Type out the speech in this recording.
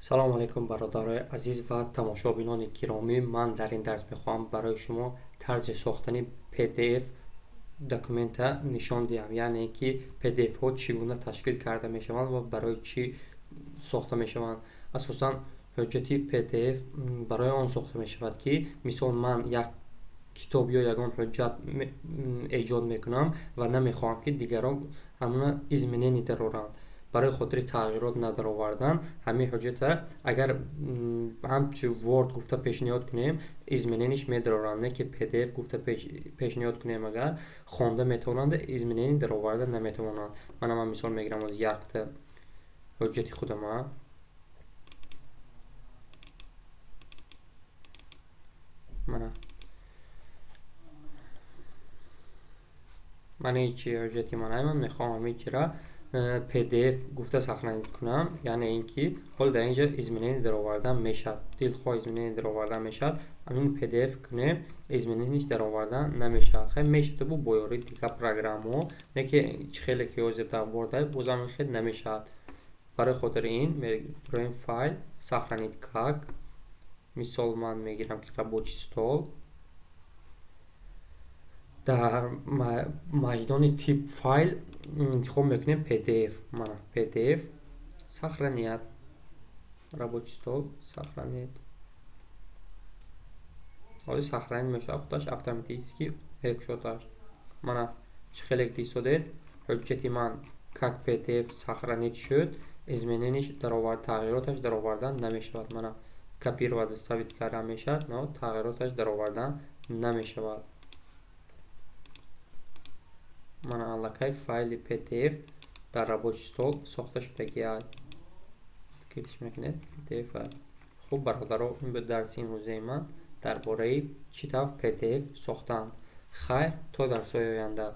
Салом алейкум, бародарои азиз ва тамошобинони гиромӣ. Ман дар ин дарс мехоҳам барои шумо тарзи сохтани PDF документа нишон диҳам, яъне ки PDF-ҳо чӣ гуна ташкил карда мешаванд ва барои чӣ сохта мешаванд. Асосан ҳуҷҷати PDF барои он сохта мешавад, ки мисол ман як китоб ё ягон ҳуҷҷат эҷод мекунам ва намехоҳам, ки дигарон ҳамона изменение дароранд. Барои хотири тағйирот надаровардан ҳамин ҳуҷҷата агар ҳамчун Word гуфта пешниҳод кунем, изменение ш медароранд, не ки PDF гуфта пешниҳод кунем, агар хонда метавонанд, изменение дароварда наметавонанд. Мана ман мисол мегирам оз якта ҳуҷҷати худама. Мана ичи ҳуҷҷати манай, ман мехоҳам ҳамин чира PDF гуфта сохранить кунам, яъне ин ки ҳол дар инҷа изменение даровардан мешавад, дилхоҳ изменение даровардан мешавад. Ҳамин PDF кунем, изменение ш даровардан намешавад. Хай, мешавад бо ёрии дигар программаҳо, не ки чӣ хеле ки ҳозир дар Word бозам ин хел намешавад. Барои хотири ин мероем файл, сохранить как. Мисол ман мегирам, ки рабочий стол, дар майдони тип файл интихоб мекунем PDF. Мана PDF, сохранить, рабочий стол, сохранить. Ҳозир сохранить мешавад, худаш автоматически мекушодаш. Мана чӣ хеле дисодед, ҳуҷҷати ман как PDF сохранить шуд, изменение ш тағйироташ даровардан намешавад. Мана копировать, вставить кардан мешавад, но тағйироташ даровардан намешавад. Мана аллакай файли PDF дар рабочий стол сохта шудагиаст. Клик мекунед, PDF. Хуб, бародаро, ин буд дарси имрӯзаи ман дар бораи чӣ тавр PDF сохтанд. Хайр, то дарсҳои оянда.